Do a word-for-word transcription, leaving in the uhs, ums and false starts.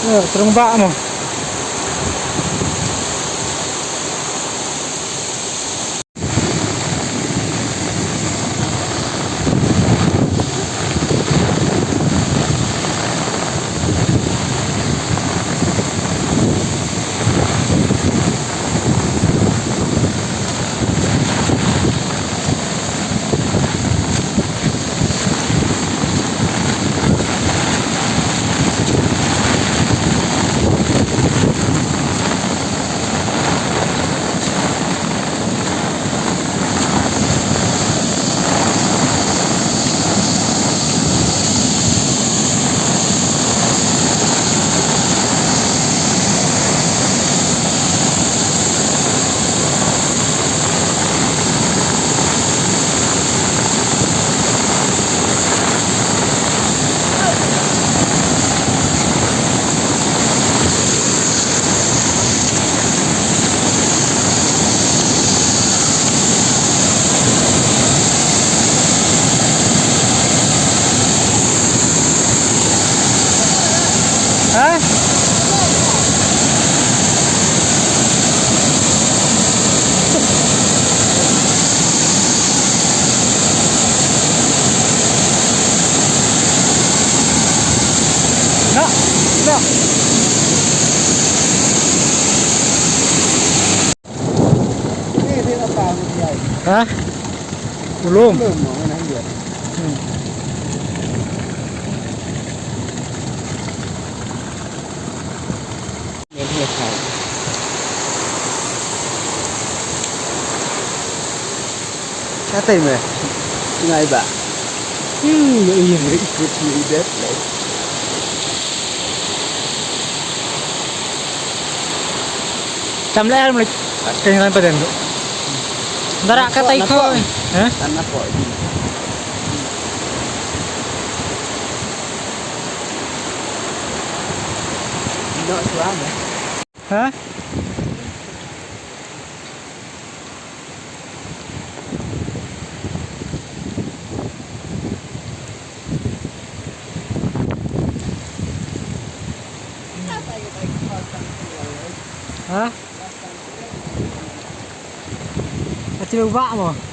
Eh, terung bak mo. Ha? No, no. Ha? Ulum. Hmm. Katai me. Ngai ba. Hmm, iya, iya, ikut ni, Dad. Tam lai, tam lai. Keng ran paden tu. Dara katai ko. Hah? Tanah ko. Ino suam, eh. Hah? Hah? Ati ba mo.